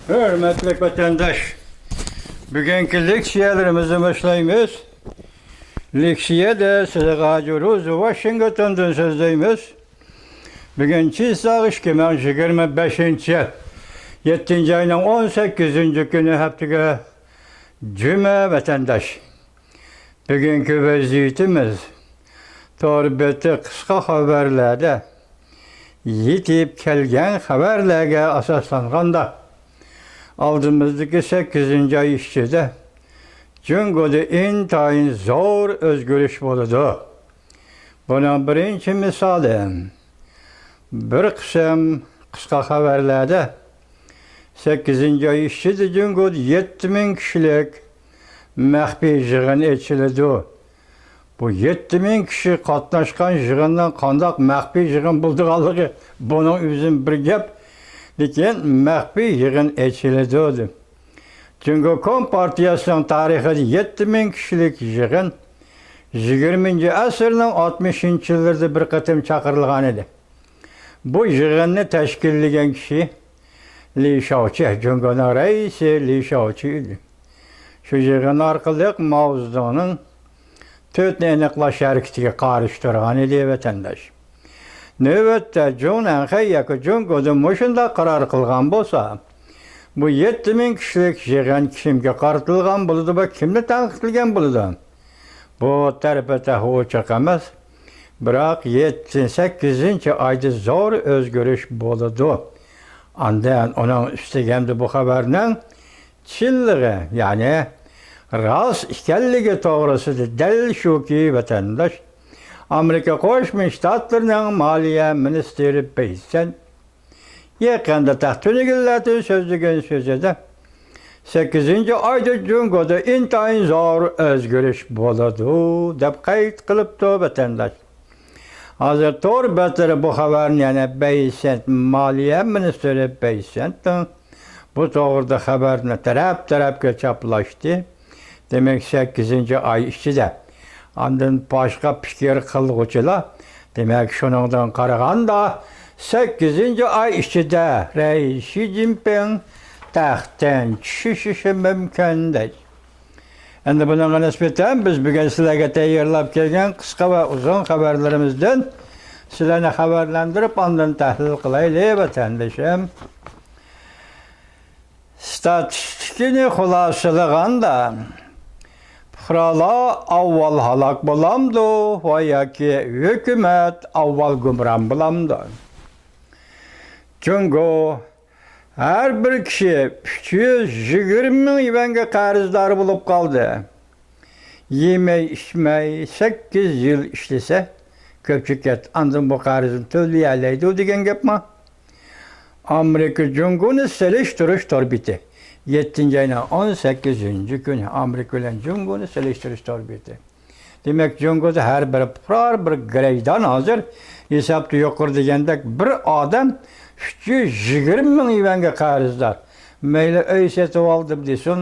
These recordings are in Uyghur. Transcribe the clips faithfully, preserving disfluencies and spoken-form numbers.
ھۆرمەتلىك ۋەتەنداش، بۈگۈنكى لېكسىيەلىرىمىزنى باشلايمىز. لېكسىيەدە سىلىغا جۇرۇز ۋاشىنگتوندىن سۆزلەيمىز. بۈگۈن چىساغ ئىككى مىڭ يىگىرمە بەشىنچى يىل، يەتتىنچى ئاينىڭ ئون سەككىزىنچى كۈنى، ھەپتىگە جۈمە، ۋەتەنداش. بۈگۈنكى ۋەزىيىتىمىز تور بېتى قىسقا خەۋەرلەردە يېتىپ كەلگەن خەۋەرلەرگە ئاساسلانغاندا، ئالدىمىزدىكى سەككىزىنچى ئاي ئىچىدە جۇڭگودا ئىنتايىن زور ئۆزگىرىش بولىدۇ. بۇنىڭ بىرىنچى مىسالى، بىر قىسىم قىسقا خەۋەرلەردە سەككىزىنچى ئاي ئىچىدە جۇڭگودا يەتتە مىڭ كىشىلىك مەخپىي يىغىن ئېچىلىدۇ. بۇ يەتتە مىڭ كىشى قاتناشقان يىغىننىڭ قانداق مەخپىي يىغىن بولىدىغانلىقى، بۇنىڭ ئۆزى بىر گەپ. لېكىن مەخپىي يىغىن ئېچىلىدۇ، دېدى. جۇڭگو كومپارتىيەسىنىڭ تارىخىدا يەتتە مىڭ كىشىلىك يىغىن يىگىرمىنچى ئەسىرنىڭ ئاتمىشىنچى يىللىرىدا بىر قېتىم چاقىرىلغان ئىدى. بۇ يىغىننى تەشكىللىگەن كىشى لى شياۋچى، جۇڭگونىڭ رەئىسى لى شياۋچى ئىدى. شۇ يىغىن ئارقىلىق ماۋ زېدۇڭنىڭ تۆتنى ئېنىقلاش ھەرىكىتىگە قارشى تۇرغان ئىدى، ۋەتەنداش. نۆۋەتتە جۇڭ ئەنخەي ياكى جۇڭگودا مۇشۇنداق قارار قىلغان بولسا، بۇ يەتتە مىڭ كىشىلىك يىغىن كىمگە قارىتىلغان بولىدۇ ۋە كىمنى تەنقىدلىگەن بولىدۇ؟ بۇ تەرىپى تېخى ئوچۇق ئەمەس. بىراق يەتتە، سەككىزىنچى ئايدا زور ئۆزگىرىش بولىدۇ. ئاندىن ئۇنىڭ ئۈستىگە ئەمدى بۇ خەۋەرنىڭ چىنلىقى، يەنى راست ئىكەنلىكى توغرىسىدا دەل شۇكى، ۋەتەنداش، ئامېرىكا قوشما شتاتلىرىنىڭ مالىيە مىنىستىرى بېيسەنت يېقىندا تەختىنىگىلەردىن سۆزلىگەن سۆزىدە، سەككىزىنچى ئايدا جۇڭگودا ئىنتايىن زور ئۆزگىرىش بولىدۇ، دەپ قەيت قىلىپتۇ، ۋەتەنداش. ھازىر تور بەتلىرى بۇ خەۋەرنى، يەنى بېيسەنت، مالىيە مىنىستىرى بېيسەنتنىڭ بۇ توغرىدا خەۋەرنى تەرەپ-تەرەپكە چاپلاشتى. دېمەك، سەككىزىنچى ئاي ئىچىدە. ئاندىن باشقا پىكىر قىلغۇچىلار، دېمەك، شۇنىڭدىن قارىغاندا، سەككىزىنچى ئاي ئىچىدە رەئىس شى جىنپىڭ تەختتىن چۈشۈشى مۇمكىن، دەيدۇ. ئەمدى بۇنىڭغا نىسبەتەن بىز بۈگۈن سىلەرگە تەييارلاپ كەلگەن قىسقا ۋە ئۇزۇن خەۋەرلىرىمىزدىن سىلەرنى خەۋەرلەندۈرۈپ، ئاندىن تەھلىل قىلايلى، ۋەتەندىشىم. ستاتىستىكىنى خۇلاسىلىغاندا، پۇقرالار ئاۋۋال ھالاك بولامدۇ ۋە ياكى ھۆكۈمەت ئاۋۋال گۇمران بولامدۇ؟ جۇڭگو ھەر بىر كىشى ئۈچ يۈز يىگىرمە مىڭ يۈەنگە قەرزدار بولۇپ قالدى. يېمەي، ئىچمەي سەككىز يىل ئىشلىسە، كۆپچىكەت، ئاندىن بۇ قەرزنى تۆلىيەلەيدۇ دېگەن گەپمۇ؟ ئامېرىكا جۇڭگونى سېلىشتۇرۇش تور بېتى. يەتتىنچى ئاينىڭ ئون سەككىزىنچى كۈنى ئامېرىكا بىلەن جۇڭگونى سېلىشتۇرۇش تور بېتى. دېمەك، جۇڭگودا ھەر بىر پۇقرا، بىر گرەيدان ھازىر ھېسابتا يۇقىرىدا دېگەندەك بىر ئادەم ئۈچ يۈز يىگىرمە مىڭ يۈەنگە قەرزدار. مەيلى ئۆي سېتىۋالدىم دېسۇن،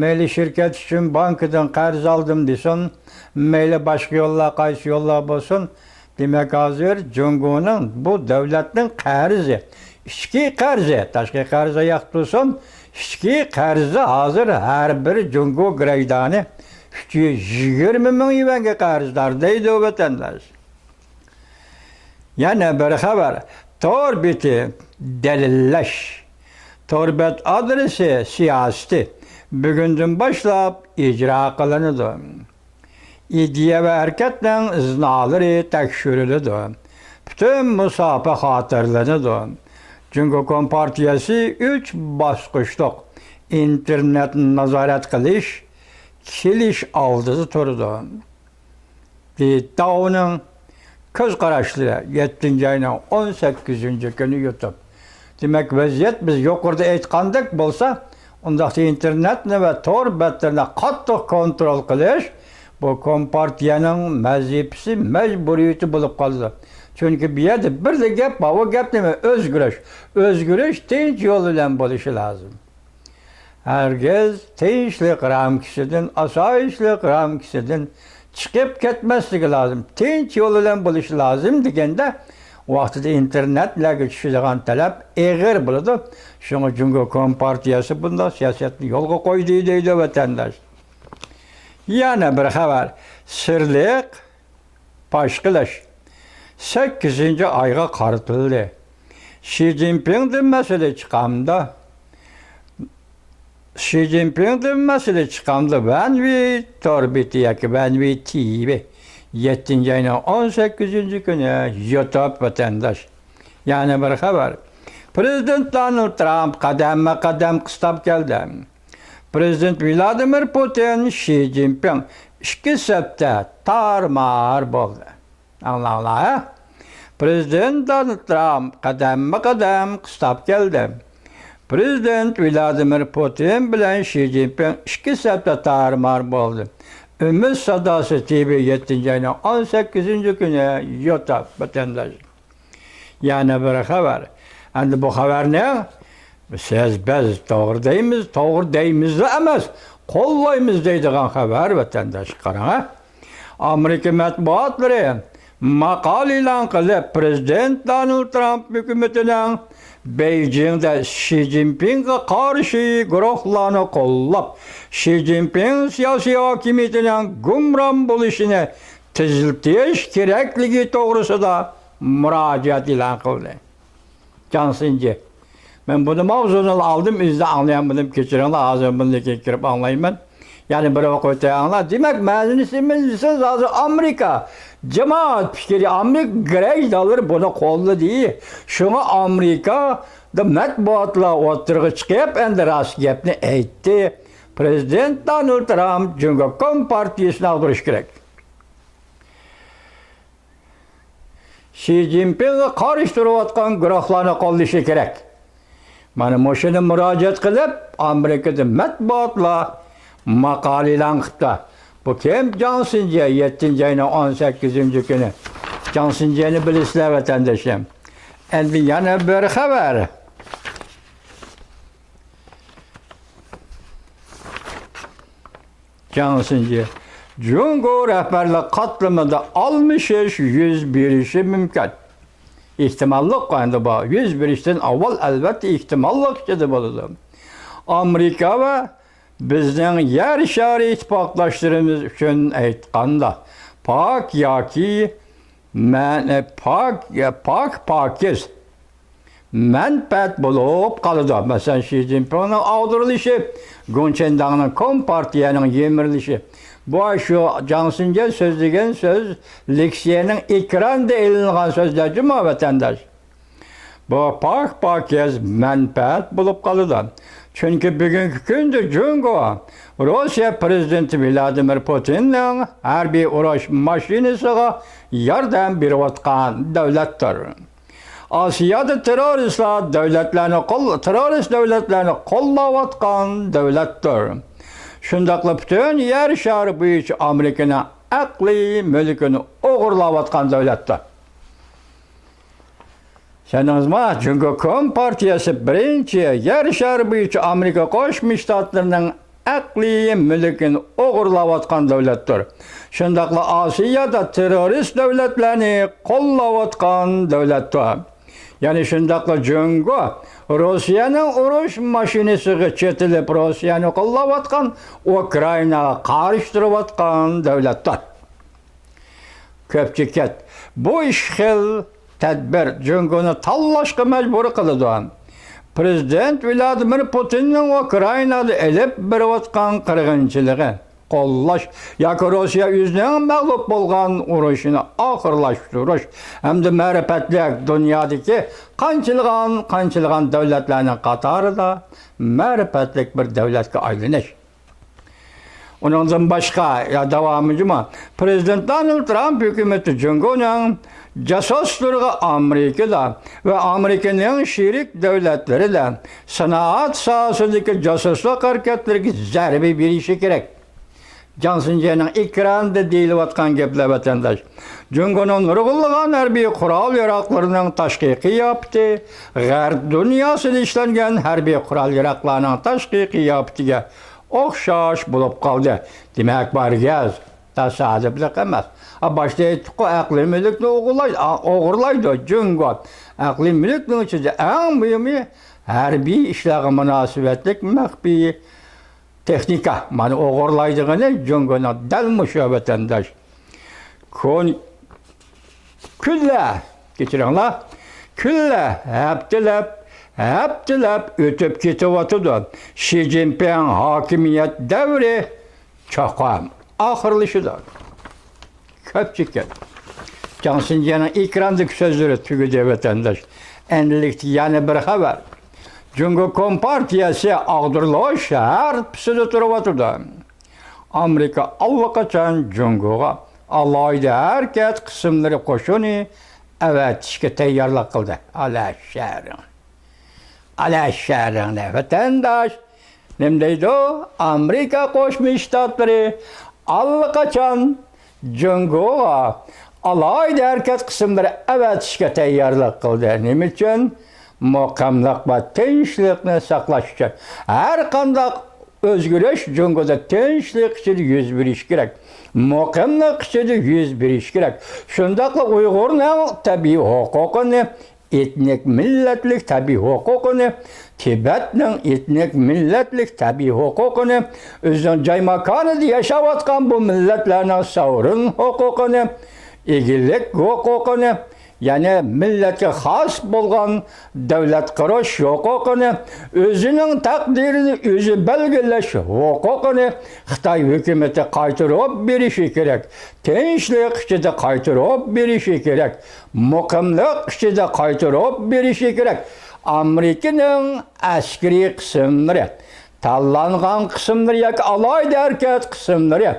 مەيلى شىركەت ئۈچۈن بانكىدىن قەرز ئالدىم دېسۇن، مەيلى باشقا يوللار، قايسى يوللار بولسۇن، دېمەك، ھازىر جۇڭگونىڭ، بۇ دۆلەتنىڭ قەرزى، ئىچكى قەرزى، تاشقى قەرزى ئاياقتا تۇرسۇن، ئىچكى قەرزى ھازىر ھەر بىر جۇڭگو گرەيدانى ئۈچ يۈز يىگىرمە مىڭ يۈەنگە قەرزدار، دەيدۇ ۋەتەنداش. يەنە بىر خەۋەر، تور بېتى دەلىللەش. تور بەت ئادرېسى سىياسىتى بۈگۈندىن باشلاپ ئىجرا قىلىنىدۇ. ئىدىيە ۋە ھەرىكەتنىڭ ئىزنالىرى تەكشۈرۈلىدۇ. پۈتۈن مۇساپە خاتىرىلىنىدۇ. جۇڭگو كومپارتىيەسى ئۈچ باسقۇچلۇق ئىنتېرنېت نازارەت قىلىش، كېلىش ئالدىدا تۇرىدۇ. دېتاۋنىڭ كۆز قاراشلىرى، يەتتىنچى ئاينىڭ ئون سەككىزىنچى كۈنى يۇتۇپ. دېمەك، ۋەزىيەت بىز يۇقىرىدا ئېيتقاندەك بولسا، ئۇنداقتا ئىنتېرنېتنى ۋە تور بەتلىرىنى قاتتىق كونترول قىلىش، بۇ كومپارتىيەنىڭ ۋەزىپىسى، مەجبۇرىيىتى بولۇپ قالىدۇ. چۈنكى بۇ يەردە بىرلا گەپ بار، ئۇ گەپ نېمە؟ ئۆزگىرىش. ئۆزگىرىش تىنچ يول بىلەن بولۇشى لازىم. ھەرگىز تىنچلىق رامكىسىدىن، ئاسايىشلىق رامكىسىدىن چىقىپ كەتمەسلىكى لازىم. تىنچ يول بىلەن بولۇشى لازىم دېگەندە، ۋاقتىدا ئىنتېرنېتلەرگە چۈشىدىغان تەلەپ ئېغىر بولىدۇ. شۇڭا جۇڭگو كومپارتىيەسى بۇنداق سىياسەتنى يولغا قويدى دەيدۇ ۋەتەنداش. يەنە بىر خەۋەر. سىرلىق پاش قىلىش سەككىزىنچى ئايغا قارىتىلدى. شى جىنپىڭدىن مەسىلە چىقامدۇ؟ شى جىنپىڭدىن مەسىلە چىقامدۇ؟ ۋەنۋى تور بېتى ياكى ۋەنۋى تى ۋى يەتتىنچى ئاينىڭ ئون سەككىزىنچى كۈنى يۇتۇپ ۋەتەنداش. يەنە بىر خەۋەر. پرېزىدېنت دونالد ترامپ قەدەممۇ قەدەم قىستاپ كەلدى. پرېزىدېنت ۋلادىمىر پۇتىن، شى جىنپىڭ ئىككى سەپتە تارمار بولدى. ئاڭلاڭلار، ھە؟ پرېزىدېنت دونالد ترامپ قەدەممۇ قەدەم قىستاپ كەلدى. پرېزىدېنت ۋلادىمىر پۇتىن بىلەن شى جىنپىڭ ئىككى سەپتە تارمار بولدى. ئۈمىد ساداسى تى ۋى يەتتىنچى ئاينىڭ ئون سەككىزىنچى كۈنى يۇتۇپ ۋەتەنداش. يەنە بىر خەۋەر. ئەمدى بۇ خەۋەرنى سىز، بىز توغرا دەيمىز، توغرا دەيمىزلا ئەمەس، قوللايمىز دەيدىغان خەۋەر، ۋەتەنداش، قاراڭ، ھە. ئامېرىكا مەتبۇئاتلىرى ماقالە ئېلان قىلىپ، پرېزىدېنت دونالد ترامپ ھۆكۈمىتىنىڭ بېيجىڭدە شى جىنپىڭغا قارشى گۇرۇھلارنى قوللاپ، شى جىنپىڭ سىياسىي ھاكىمىيىتىنىڭ گۇمران بولۇشىنى تېزلىتىش كېرەكلىكى توغرىسىدا مۇراجىئەت ئېلان قىلدى. جاڭ سىنجى. مەن بۇنى ماۋزۇنى ئالدىم، ئۆزىدە ئاڭلىيالمىدىم، كەچۈرۈڭلار، ھازىر بۇندىن كېيىن كىرىپ ئاڭلايمەن. يەنە بىر ۋاقىت ئۆتەي ئاڭلا. دېمەك، مەنىسى، مەنىسى ھازىر ئامېرىكا جامائەت پىكرى، ئامېرىكا گرەيدالىرى بۇنى قوللىدى. شۇڭا ئامېرىكا مەتبۇئاتلار ئوتتۇرىغا چىقىپ، ئەمدى راست گەپنى ئېيتتى. پرېزىدېنت دونالد ترامپ جۇڭگو كومپارتىيىسىنى ئاغدۇرۇش كېرەك. شى جىنپىڭغا قارشى تۇرۇۋاتقان گۇرۇھلارنى قوللىشى كېرەك. مانا مۇشۇنى مۇراجىئەت قىلىپ، ئامېرىكىدا مەتبۇئاتلار ماقالە ئېلان قىپتۇ. بۇ كىم؟ جاڭ سىنجى، يەتتىنچى ئاينىڭ ئون سەككىزىنچى كۈنى. جاڭ سىنجىنى بىلىسىلەر، ۋەتەنداشلىرىم. ئەمدى يەنە بىر خەۋەر. جاڭ سىنجى، جۇڭگو رەھبەرلىك قاتلىمىدا ئالمىشىش يۈز بېرىشى مۇمكىن. ئېھتىماللىق ئەمدى بار. يۈز بېرىشتىن ئاۋۋال ئەلۋەتتە ئېھتىماللىق ئىچىدە بولىدۇ. ئامېرىكا ۋە بىزنىڭ يەر شارى ئىتتىپاقداشلىرىمىز ئۈچۈن ئېيتقاندا، پاك ياكى مەن، پاك، پاك، پاكىز مەنپەئەت بولۇپ قالىدۇ. مەسىلەن، شى جىنپىڭنىڭ ئاغدۇرۇلۇشى، گۇڭچېنداڭنىڭ كومپارتىيەنىڭ يىمىرىلىشى. بۇ شۇ جاڭ سىنجى سۆزلىگەن سۆز، لېكسىيەنىڭ ئېكراندا ئېلىنغان سۆزلەر جۇمۇ، ۋەتەنداش. بۇ پاك-پاكىز مەنپەئەت بولۇپ قالىدۇ. چۈنكى بۈگۈنكى كۈندە جۇڭگو روسىيە پرېزىدېنتى ۋلادىمىر پۇتىننىڭ ھەربىي ئۇرۇش ماشىنىسىغا ياردەم بېرىۋاتقان دۆلەتتۇر. ئاسىيادا تېررورىستلار دۆلەتلەرنى قول-، تېررورىست دۆلەتلەرنى قوللاۋاتقان دۆلەتتۇر. شۇنداقلا پۈتۈن يەر شارى بويىچە ئامېرىكىنىڭ ئەقلىي مۈلكىنى ئوغرىلاۋاتقان دۆلەتتۇر. چۈشەندىڭىزمۇ؟ جۇڭگو كومپارتىيەسى بىرىنچى يەر شارى بويىچە ئامېرىكا قوشما شتاتلىرىنىڭ ئەقلىي مۈلكىنى ئوغرىلاۋاتقان دۆلەتتۇر. شۇنداقلا ئاسىيادا تېررورىست دۆلەتلەرنى قوللاۋاتقان دۆلەتتۇر. يەنى شۇنداقلا جۇڭگو روسىيەنىڭ ئۇرۇش ماشىنىسىغا چېتىلىپ، روسىيەنى قوللاۋاتقان، ئۇكرائىناغا قارشى تۇرۇۋاتقان دۆلەتتۇر. كۆپچىكەت. بۇ ئىككى خىل تەدبىر جۇڭگونى تاللاشقا مەجبۇر قىلىدۇ. پرېزىدېنت ۋلادىمىر پۇتىننىڭ ئۇكرائىنادا ئېلىپ بېرىۋاتقان قىرغىنچىلىقى قوللاش ياكى روسىيە ئۆزىنىڭ مەغلۇپ بولغان ئۇرۇشىنى ئاخىرلاشتۇرۇش ھەمدە مەرىپەتلىك دۇنيادىكى قانچىلىغان، قانچىلىغان دۆلەتلەرنىڭ قاتارىدا مەرىپەتلىك بىر دۆلەتكە ئايلىنىش. ئۇنىڭدىن باشقا، يا داۋامى جۇمۇ، پرېزىدېنت دونالد ترامپ ھۆكۈمىتى جۇڭگونىڭ جاسۇسلىرىغا ئامېرىكىدا ۋە ئامېرىكىنىڭ شېرىك دۆلەتلىرىدە سانائەت ساھەسىدىكى جاسۇسلۇق ھەرىكەتلىرىگە زەربە بېرىشى كېرەك. جاڭ سىنجىنىڭ ئېكراندا دېيىلىۋاتقان گەپلەر، ۋەتەنداش. جۇڭگونىڭ نۇرغۇنلىغان ھەربىي قورال ياراغلىرىنىڭ تاشقى قىياپىتى غەرب دۇنياسىدا ئىشلەنگەن ھەربىي قورال ياراغلارنىڭ تاشقى قىياپىتىگە ئوخشاش بولۇپ قالدى. دېمەك، بارگەز تاسادىپلىق ئەمەس. ئا، باشتا ئېيتتۇققۇ، ئەقلىي مۈلۈكنى ئوغرىلاي-، ئا، ئوغرىلايدۇ جۇڭگو. ئەقلىي مۈلۈكنىڭ ئىچىدە ئەڭ مۇھىمى ھەربىي ئىشلارغا مۇناسىۋەتلىك مەخپىي تېخنىكا. مانا ئوغرىلايدىغىنى جۇڭگونىڭ دەل مۇشۇ، ۋەتەنداش. كون-، كۈنلەر، كەچۈرۈڭلار، كۈنلەر ھەپتىلەپ، ھەپتىلەپ ئۆتۈپ كېتىۋاتىدۇ. شى جىنپىڭ ھاكىمىيەت دەۋرى چوقۇم ئاخىرلىشىدۇ. كۆپ چىقىپ. جاڭ سىنجيەنىڭ ئېكراندىكى سۆزلىرى تۈگىدى، ۋەتەنداش. ئەمدىلىكتە يەنە بىر خەۋەر. جۇڭگو كومپارتىيەسى ئاغدۇرۇلۇش ھەرپىسىدە تۇرۇۋاتىدۇ. ئامېرىكا ئاللىقاچان جۇڭگوغا ئالاھىدە ھەرىكەت قىسىملىرى قوشۇنى ئەۋەتىشكە تەييارلىق قىلدى. ئالا شەرىڭ. ئالا شەرىڭنى، ۋەتەنداش. نېمە دەيدۇ؟ ئامېرىكا قوشما شتاتلىرى ئاللىقاچان جۇڭگوغا ئالاھىدە ھەرىكەت قىسىملىرى ئەۋەتىشكە تەييارلىق قىلدى. نېمە ئۈچۈن؟ مۇقىملىق ۋە تىنچلىقنى ساقلاش ئۈچۈن. ھەر قانداق ئۆزگىرىش جۇڭگودا تىنچلىق ئىچىدە يۈز بېرىشى كېرەك، مۇقىملىق ئىچىدە يۈز بېرىشى كېرەك. شۇنداقلا ئۇيغۇرنىڭ تەبىئىي ھوقۇقىنى، ئېتنىك مىللەتلىك تەبىئىي ھوقۇقىنى، تىبەتنىڭ ئېتنىك مىللەتلىك تەبىئىي ھوقۇقىنى، ئۆزىنىڭ جاي ماكانىدا ياشاۋاتقان بۇ مىللەتلەرنىڭ سورۇن ھوقۇقىنى، ئىگىلىك ھوقۇقىنى، يەنى مىللەتكە خاس بولغان دۆلەت قۇرۇش ھوقۇقىنى، ئۆزىنىڭ تەقدىرىنى ئۆزى بەلگىلەش ھوقۇقىنى خىتاي ھۆكۈمىتى قايتۇرۇپ بېرىشى كېرەك. تىنچلىق ئىچىدە قايتۇرۇپ بېرىشى كېرەك. مۇقىملىق ئىچىدە قايتۇرۇپ بېرىشى كېرەك. ئامېرىكىنىڭ ئەسكىرىي قىسىملىرى، تاللانغان قىسىملىرى ياكى ئالاھىدە ھەرىكەت قىسىملىرى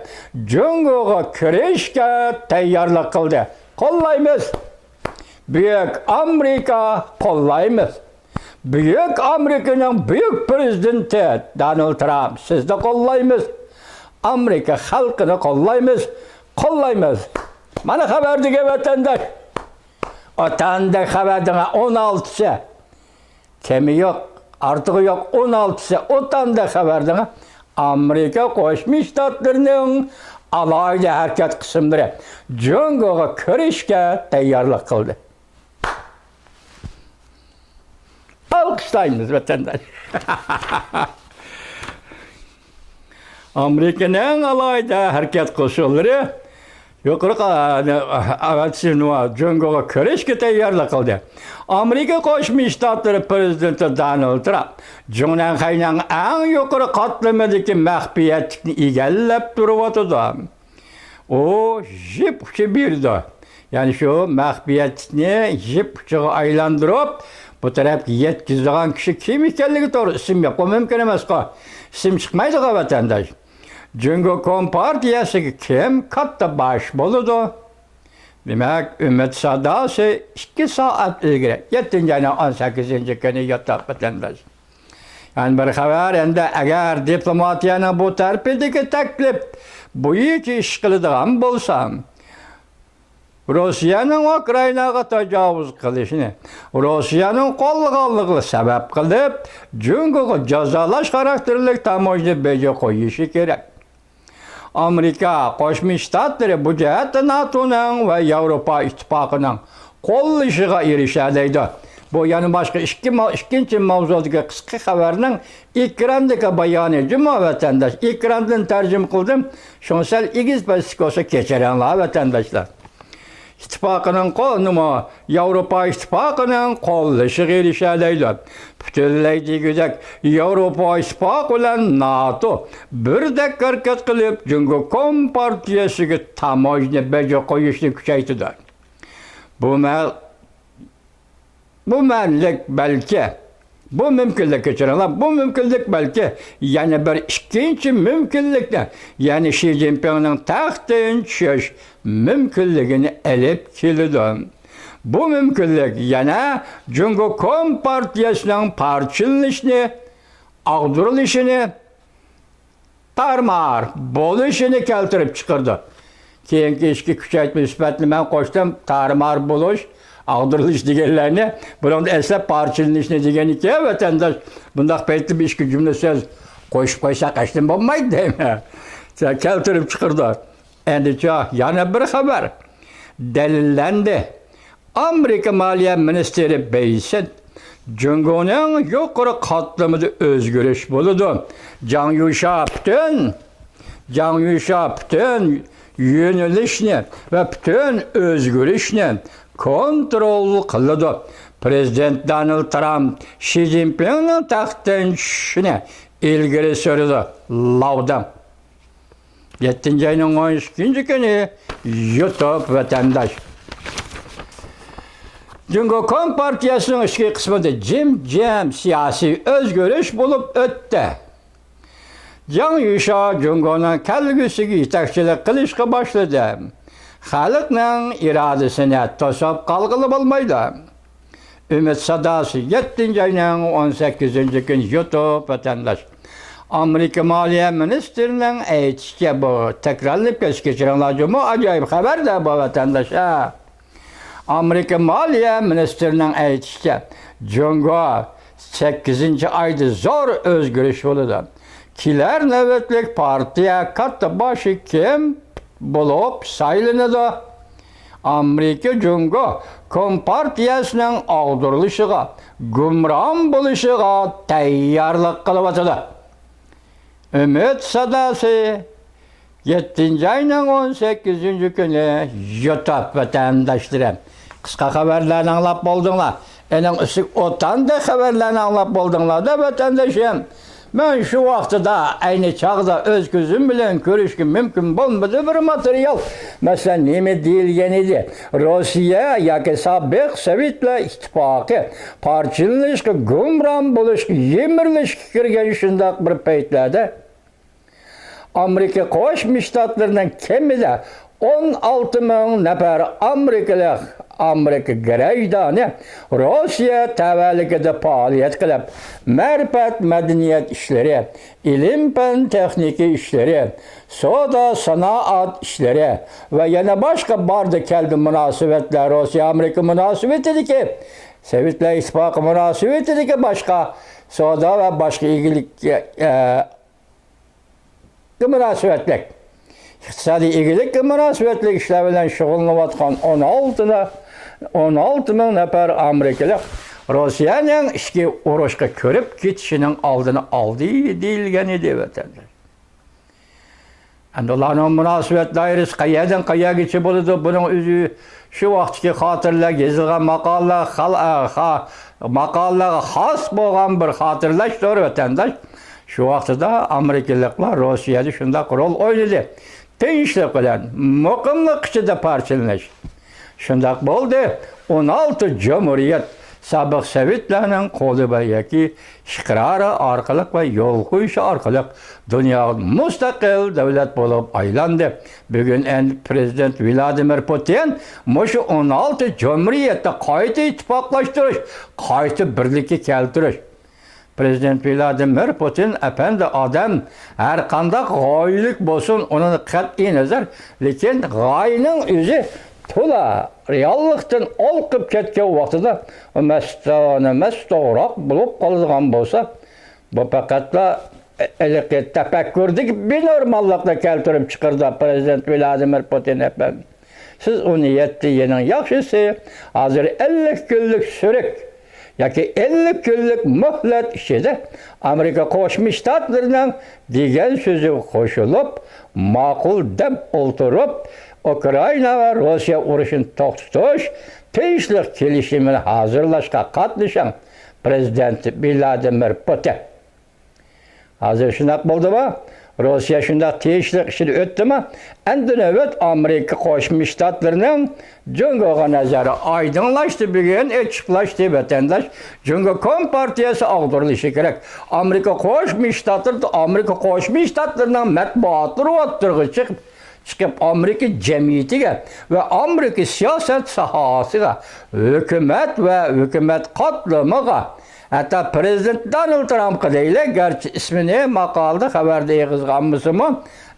جۇڭگوغا كىرىشكە تەييارلىق قىلدى. قوللايمىز! بۈيۈك ئامېرىكا، قوللايمىز! بۈيۈك ئامېرىكىنىڭ بۈيۈك پىرېزىدېنتى دونالد ترامپ، سىزنى قوللايمىز! ئامېرىكا خەلقىنى قوللايمىز! قوللايمىز! مانا خەۋەردىكى ۋەتەنداش! ئوتاندەك خەۋەردىڭە ئون ئالتىسى. كېمى يوق، ئارتۇقى يوق، ئون ئالتىسى ئوتاندەك خەۋەردىڭە ئامېرىكا قوشما شتاتلىرىنىڭ ئالاھىدە ھەرىكەت قىسىملىرى جۇڭگوغا كىرىشكە تەييارلىق قىلدى. ئالقىشلايمىز، ۋەتەنداش. ئامېرىكىنىڭ ئالاھىدە ھەرىكەت قوشۇنلىرى يۇقىرىقى ئەۋەتسىنوا جۇڭگوغا كىرىشكە تەييارلىق قىلدى. ئامېرىكا قوشما شتاتلىرى پىرېزىدېنتى دونالد ترامپ جۇڭنەنخەينىڭ ئەڭ يۇقىرى قاتلىمىدىكى مەخپىيەتلىكنى ئىگىلەپ تۇرۇۋاتىدۇ. ئۇ يىپ ئۇچى بېرىدۇ. يەنى شۇ مەخپىيەتلىكنى يىپ ئۇچىغا ئايلاندۇرۇپ، بۇ تەرەپكە يەتكۈزىدىغان كىشى كىم ئىكەنلىكى توغرا ئىسىم يوق. بۇ مۇمكىن ئەمەسقۇ. ئىسىم چىقمايدىغۇ، ۋەتەنداش. جۇڭگو كومپارتىيەسىگە كىم كاتتا باش بولىدۇ؟ دېمەك، ئۈمىد ساداسى ئىككى سائەت ئىلگىرى، يەتتىنچى ئاينىڭ ئون سەككىزىنچى كۈنى ياتاق ۋەتەنداش. يەنە بىر خەۋەر، ئەمدى ئەگەر دىپلوماتىيەنىڭ بۇ تەرىپىدىكى تەكلىپ بويىچە ئىش قىلىدىغان بولسا، روسىيەنىڭ ئۇكرائىناغا تاجاۋۇز قىلىشىنى روسىيەنىڭ قوللىغانلىقى سەۋەب قىلىپ، جۇڭگوغا جازالاش خاراكتېرلىك تاموژنا بېجى قويۇشى كېرەك. ئامېرىكا قوشما شتاتلىرى بۇ جەھەتتە ناتونىڭ ۋە ياۋروپا ئىتتىپاقىنىڭ قوللىشىغا ئېرىشەلەيدۇ. بۇ يەنە باشقا ئىككى ما-، ئىككىنچى ماۋزۇدىكى قىسقا خەۋەرنىڭ ئېكراندىكى بايانى، جۇمۇ ۋەتەنداش. ئېكراندىن تەرجىمە قىلدىم. شۇڭا سەل ئېگىز-پەسلىك بولسا كەچۈرۈڭلار، ۋەتەنداشلار. ئىتتىپاقىنىڭ قول-، نېمە، ياۋروپا ئىتتىپاقىنىڭ قوللىشىغا ئېرىشەلەيدۇ. پۈتۈنلەي دېگۈدەك ياۋروپا ئىتتىپاقى بىلەن ناتو بىردەك ھەرىكەت قىلىپ، جۇڭگو كومپارتىيەسىگە تاموژنا بېجى قويۇشنى كۈچەيتىدۇ. بۇ مەل-، بۇ مەنلىك بەلكى، بۇ مۇمكىنلىك، كەچۈرۈڭلار، بۇ مۇمكىنلىك بەلكى يەنە بىر ئىككىنچى مۇمكىنلىكنى، يەنى شى جىنپىڭنىڭ تەختتىن چۈشۈش مۇمكىنلىكىنى ئېلىپ كېلىدۇ. بۇ مۇمكىنلىك يەنە جۇڭگو كومپارتىيەسىنىڭ پارچىلىنىشىنى، ئاغدۇرۇلۇشىنى، تارمار بولۇشىنى كەلتۈرۈپ چىقىرىدۇ. كېيىنكى ئىشقا كۈچەيتمە سۈپەتنى مەن قوشتۇم، تارمار بولۇش، ئاغدۇرۇلۇش دېگەنلەرنى، بۇنىڭدا ئەسلەپ پارچىلىنىشنى دېگەن ئىكەن، ۋەتەنداش. بۇنداق پەيتتە بىر ئىككى جۈملە سۆز قوشۇپ قويساق ھەشتىن بولمايدۇ دەيمەن. كەلتۈرۈپ چىقىرىدۇ. ئەندىچە يەنە بىر خەۋەر دەلىللەندى. ئامېرىكا مالىيە مىنىستىرى بېيسېت، جۇڭگونىڭ يۇقىرى قاتلىمىدا ئۆزگىرىش بولىدۇ. جاڭ يۈشا پۈتۈن، جاڭ يۈشا پۈتۈن يۆنىلىشنى ۋە پۈتۈن ئۆزگىرىشنى كونترول قىلىدۇ. پىرېزىدېنت دونالد ترامپ شى جىنپىڭنىڭ تەختتىن چۈشۈشىنى ئىلگىرى سۈرىدۇ. لاۋدىڭ. يەتتىنچى ئاينىڭ ئون ئىككىنچى كۈنى يۇتۇپ ۋەتەنداش. جۇڭگو كومپارتىيەسىنىڭ ئىچكى قىسمىدا جىم-جىم سىياسىي ئۆزگىرىش بولۇپ ئۆتتى. جاڭ يۈشا جۇڭگونىڭ كەلگۈسىگە يېتەكچىلىك قىلىشقا باشلىدى. خەلقنىڭ ئىرادىسىنى توسۇپ قالغىلى بولمايدۇ. ئۈمىد ساداسى، يەتتىنچى ئاينىڭ ئون سەككىزىنچى كۈنى يۇتۇپ ۋەتەنداش. ئامېرىكا مالىيە مىنىستىرىنىڭ ئېيتىشىچە، بۇ تەكرارلىنىپ كەتسە كەچۈرۈڭلار جۇمۇ، ئاجايىپ خەۋەر-دە بۇ ۋەتەنداش، ھە. ئامېرىكا مالىيە مىنىستىرىنىڭ ئېيتىشىچە، جۇڭگو سەككىزىنچى ئايدا زور ئۆزگىرىش بولىدۇ. كېلەر نۆۋەتلىك پارتىيە كاتتا باشى كىم بولۇپ سايلىنىدۇ؟ ئامېرىكا جۇڭگو كومپارتىيەسىنىڭ ئاغدۇرۇلۇشىغا، گۇمران بولۇشىغا تەييارلىق قىلىۋاتىدۇ. ئۈمىد ساداسى، يەتتىنچى ئاينىڭ ئون سەككىزىنچى كۈنى يۇتۇپ ۋەتەنداشلىرىم. قىسقا خەۋەرلەرنى ئاڭلاپ بولدۇڭلار. ئېنىڭ ئۈستىگە ئوتاندەك خەۋەرلەرنى ئاڭلاپ بولدۇڭلار-دە، ۋەتەندىشىم. مەن شۇ ۋاقتىدا، ئەينى چاغدا ئۆز كۆزۈم بىلەن كۆرۈشكە مۇمكىن بولمىدى بىر ماتېرىيال. مەسىلەن، نېمە دېيىلگەن ئىدى؟ روسىيە ياكى سابىق سوۋېتلار ئىتتىپاقى پارچىلىنىشقا، گۇمران بولۇشقا، يىمىرىلىشقا كىرگەن شۇنداق بىر پەيتلەردە، ئامېرىكا قوشما شتاتلىرىنىڭ كېمىدە ئون ئالتە مىڭ نەپەر ئامېرىكىلىق، ئامېرىكا گراژدانى روسىيە تەۋەلىكىدە پائالىيەت قىلىپ، مەرىپەت، مەدەنىيەت ئىشلىرى، ئىلىم-پەن، تېخنىكا ئىشلىرى، سودا، سانائەت ئىشلىرى ۋە يەنە باشقا باردى-كەلدى مۇناسىۋەتلەر، روسىيە-ئامېرىكا مۇناسىۋىتىدىكى، سوۋېتلار ئىتتىپاقى مۇناسىۋىتىدىكى باشقا سودا ۋە باشقا ئىگىلىك، ئە، مۇناسىۋەتلىك، ئىقتىسادىي ئىگىلىككە مۇناسىۋەتلىك ئىشلار بىلەن شۇغۇللىنىۋاتقان ئون ئالتە، ئون ئالتە مىڭ نەپەر ئامېرىكىلىق روسىيەنىڭ ئىچكى ئۇرۇشقا كىرىپ كېتىشىنىڭ ئالدىنى ئالدى دېيىلگەن ئىدى، ۋەتەنداش. ئەمدى ئۇلارنىڭ مۇناسىۋەت دائىرىسى قەيەردىن قەيەرگىچە بولىدۇ؟ بۇنىڭ ئۆزى شۇ ۋاقىتتىكى خاتىرىلەرگە يېزىلغان ماقالىلەر، خال-، ئە، خا-، ماقالىلەرگە خاس بولغان بىر خاتىرىلەشتۇر، ۋەتەنداش. شۇ ۋاقتىدا ئامېرىكىلىقلار روسىيەدە شۇنداق رول ئوينىدى. تىنچلىق بىلەن مۇقىملىق ئىچىدە پارچىلىنىش. شۇنداق بولدى. ئون ئالتە جۇمھۇرىيەت سابىق سوۋېتلارنىڭ قولى بىلەن ياكى ئىقرارى ئارقىلىق ۋە يول قويۇشى ئارقىلىق دۇنياغا مۇستەقىل دۆلەت بولۇپ ئايلاندى. بۈگۈن ئەمدى پىرېزىدېنت ۋلادىمىر پۇتىن مۇشۇ ئون ئالتە جۇمھۇرىيەتنى قايتا ئىتتىپاقلاشتۇرۇش، قايتا بىرلىككە كەلتۈرۈش. پىرېزىدېنت ۋلادىمىر پۇتىن ئەپەندى ئادەم ھەرقانداق غايىلىك بولسۇن، ئۇنىڭ قەتئىي نەزەر، لېكىن غايىنىڭ ئۆزى تولا رېئاللىقتىن ئالقىپ كەتكەن ۋاقتىدا مەستانە، مەستوغراق بولۇپ قالىدىغان بولسا، بۇ پەقەتلا ھېلىقى تەپەككۇردىكى بىنورماللىقنى كەلتۈرۈپ چىقىرىدۇ پىرېزىدېنت ۋلادىمىر پۇتىن ئەپەندى. سىز ئۇنى يەتتە يىلنىڭ ياخشىسى، ھازىر ئەللىك كۈنلۈك سۈرۈك ياكى ئەللىك كۈنلۈك مۆھلەت ئىچىدە ئامېرىكا قوشما شتاتلىرىنىڭ دېگەن سۆزىگە قوشۇلۇپ، ماقۇل دەپ ئولتۇرۇپ، ئۇكرائىنا ۋە روسىيە ئۇرۇشىنى توختىتىش تىنچلىق كېلىشىمىنى ھازىرلاشقا قاتنىشىڭ، پىرېزىدېنت ۋلادىمىر پۇتىن. ھازىر شۇنداق بولدىمۇ؟ روسىيە شۇنداق تىنچلىق ئىچىدە ئۆتتىمۇ؟ ئەمدى نۆۋەت ئامېرىكا قوشما شتاتلىرىنىڭ جۇڭگوغا نەزىرى ئايدىڭلاشتى. بۈگۈن ئېچىقلاشتى، ۋەتەنداش. جۇڭگو كومپارتىيەسى ئاغدۇرۇلۇشى كېرەك. ئامېرىكا قوشما شتاتلىرى، ئامېرىكا قوشما شتاتلىرىنىڭ مەتبۇئاتلىرى ئوتتۇرىغا چىقىپ، چىقىپ، ئامېرىكا جەمئىيىتىگە ۋە ئامېرىكا سىياسەت ساھەسىگە، ھۆكۈمەت ۋە ھۆكۈمەت قاتلىمىغا، ھەتتا پىرېزىدېنت دونالد ترامپقا دەيلى، گەرچە ئىسمىنى ماقالىدە، خەۋەردە ئېغىزغا ئالمىسىمۇ،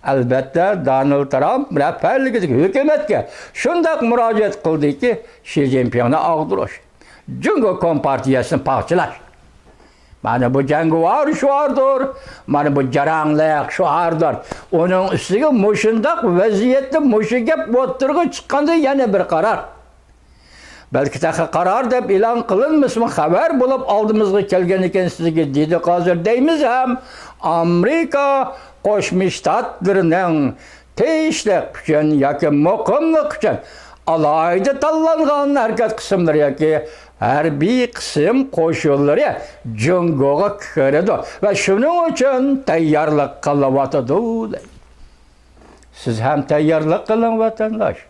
ئەلۋەتتە، دونالد ترامپ رەھبەرلىكىدىكى ھۆكۈمەتكە شۇنداق مۇراجىئەت قىلدىكى، شى جىنپىڭنى ئاغدۇرۇش، جۇڭگو كومپارتىيەسىنى پارچىلاش. مانا بۇ جەڭگىۋار شوئاردۇر، مانا بۇ جاراڭلىق شوئاردۇر. ئۇنىڭ ئۈستىگە مۇشۇنداق ۋەزىيەتتە مۇشۇ گەپ ئوتتۇرىغا چىققاندا يەنە بىر قارار. بەلكى تېخى قارار دەپ ئېلان قىلىنمىسىمۇ، خەۋەر بولۇپ ئالدىمىزغا كەلگەنىكەن سىزگە دېدۇق ھازىر دەيمىز ھەم، ئامېرىكا قوشما شتاتلىرىنىڭ تىنچلىق ئۈچۈن ياكى مۇقىملىق ئۈچۈن ئالاھىدە تاللانغان ھەرىكەت قىسىملىرى ياكى ھەربىي قىسىم قوشۇنلىرى جۇڭگوغا كىرىدۇ ۋە شۇنىڭ ئۈچۈن تەييارلىق قىلىۋاتىدۇ، دەيدۇ. سىز ھەم تەييارلىق قىلىڭ، ۋەتەنداش.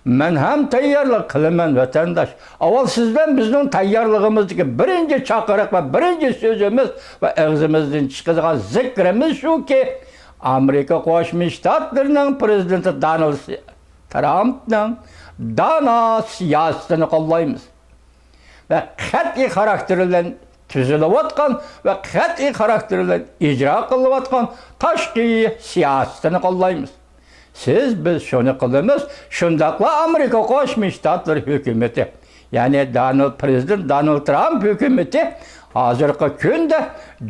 مەن ھەم تەييارلىق قىلىمەن، ۋەتەنداش. ئاۋۋال سىز بىلەن بىزنىڭ تەييارلىقىمىزدىكى بىرىنچى چاقىرىق ۋە بىرىنچى سۆزىمىز ۋە ئېغىزىمىزدىن چىقىدىغان زىكرىمىز شۇكى، ئامېرىكا قوشما شتاتلىرىنىڭ پىرېزىدېنتى دونالد ترامپنىڭ دانا سىياسىتىنى قوللايمىز. ۋە قەتئىي خاراكتېر بىلەن تۈزۈلۈۋاتقان ۋە قەتئىي خاراكتېر بىلەن ئىجرا قىلىۋاتقان تاشقى سىياسىتىنى قوللايمىز. سىز، بىز شۇنى قىلىمىز، شۇنداقلا ئامېرىكا قوشما شتاتلىرى ھۆكۈمىتى، يەنى دونالد، پىرېزىدېنت دونالد ترامپ ھۆكۈمىتى ھازىرقى كۈندە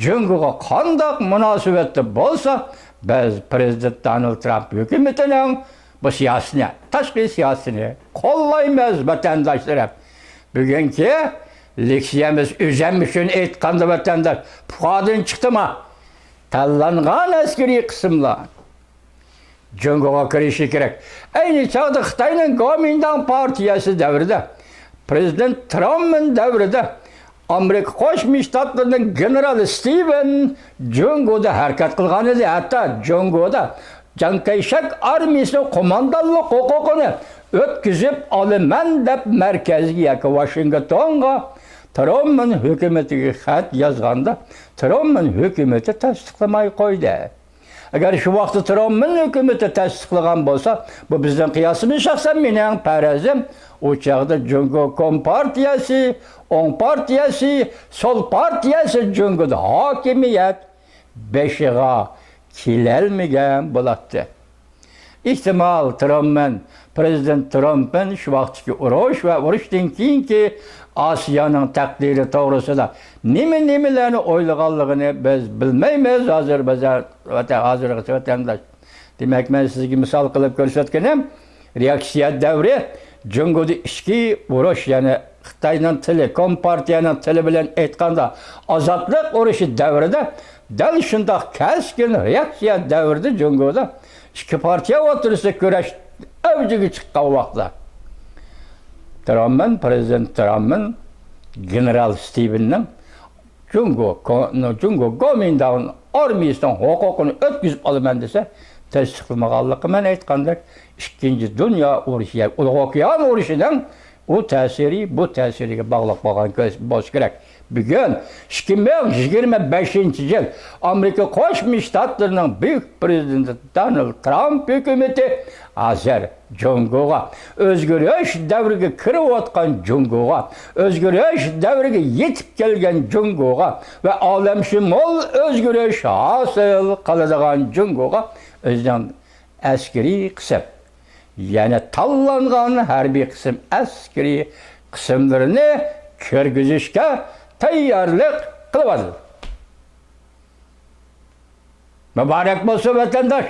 جۇڭگوغا قانداق مۇناسىۋەتتە بولسا، بىز پىرېزىدېنت دونالد ترامپ ھۆكۈمىتىنىڭ بۇ سىياسىتىنى، تاشقى سىياسىتىنى قوللايمىز، ۋەتەنداشلىرىم. بۈگۈنكى لېكسىيەمىز ئۆزەم ئۈچۈن ئېيتقاندا، ۋەتەنداش، پۇخادىن چىقتىما؟ تاللانغان ئەسكىرىي قىسىملار جۇڭگوغا كىرىشى كېرەك. ئەينى چاغدا خىتاينىڭ گومىنداڭ پارتىيەسى دەۋرىدە، پىرېزىدېنت تراممېن دەۋرىدە ئامېرىكا قوشما شتاتلىرىنىڭ گېنېرالى ستىۋېن جۇڭگودا ھەرىكەت قىلغان ئىدى. ھەتتا جۇڭگودا جاڭ كەيشەك ئارمىيىسىنىڭ قوماندانلىق ھوقۇقىنى ئۆتكۈزۈپ ئالىمەن دەپ مەركەزگە ياكى ۋاشىنگتونغا تراممېن ھۆكۈمىتىگە خەت يازغاندا، تراممېن ھۆكۈمىتى تەستىقلىماي قويدى. ئەگەر شۇ ۋاقىتتا تراممېن ھۆكۈمىتى تەستىقلىغان بولسا، بۇ بىزنىڭ قىياسىمىز، شەخسەن مېنىڭ پەرەزىم، ئۇ چاغدا جۇڭگو كومپارتىيەسى، ئوڭ پارتىيەسى، سول پارتىيەسى جۇڭگودا ھاكىمىيەت بېشىغا كېلەلمىگەن بولاتتى. ئېھتىمال، ترامپمەن، پىرېزىدېنت ترامپمەن شۇ ۋاقىتتىكى ئۇرۇش ۋە ئۇرۇشتىن كېيىنكى ئاسىيانىڭ تەقدىرى توغرىسىدا نېمە، نېمىلەرنى ئويلىغانلىقىنى بىز بىلمەيمىز. ھازىر بىز، ۋەتەن، ھازىرغىچە ۋەتەنداش. دېمەك، مەن سىزگە مىسال قىلىپ كۆرسەتكىنىم، رېئاكسىيە دەۋرى جۇڭگودا ئىچكى ئۇرۇش، يەنى خىتاينىڭ تىلى، كومپارتىيەنىڭ تىلى بىلەن ئېيتقاندا، ئازادلىق ئۇرۇشى دەۋرىدە دەل شۇنداق كەسكىن رېئاكسىيە دەۋرىدە جۇڭگودا ئىككى پارتىيە ئوتتۇرىسىدا كۈرەش ئەۋجىگە چىققان ۋاقىتتا، ترامپمېن، پىرېزىدېنت ترامپمېن، گېنېرال ستىۋېننىڭ جۇڭگو، جۇڭگو گومىنداڭ ئارمىيىسىنىڭ ھوقۇقىنى ئۆتكۈزۈپ ئالىمەن دېسە، تەستىقلىمىغانلىقى مەن ئېيتقاندەك، ئىككىنچى دۇنيا ئۇرۇشى، يەنى ئۇلۇغ ئوكيان ئۇرۇشىنىڭ ئۇ تەسىرى، بۇ تەسىرىگە باغلىق بولغان كۆز-، بولسا كېرەك. بۈگۈن ئىككى مىڭ يىگىرمە بەشىنچى يىل ئامېرىكا قوشما شتاتلىرىنىڭ بۈيۈك پىرېزىدېنتى دونالد ترامپ ھۆكۈمىتى ھازىر جۇڭگوغا، ئۆزگىرىش دەۋرىگە كىرىۋاتقان جۇڭگوغا، ئۆزگىرىش دەۋرىگە يېتىپ كەلگەن جۇڭگوغا ۋە ئالەمشۇمۇل ئۆزگىرىش ھاسىل قىلىدىغان جۇڭگوغا ئۆزىنىڭ ئەسكىرىي قىسىم، يەنى تاللانغان ھەربىي قىسىم ئەسكىرىي قىسىملىرىنى كىرگۈزۈشكە تەييارلىق قىلىۋاتىدۇ. مۇبارەك بولسۇن، ۋەتەنداش!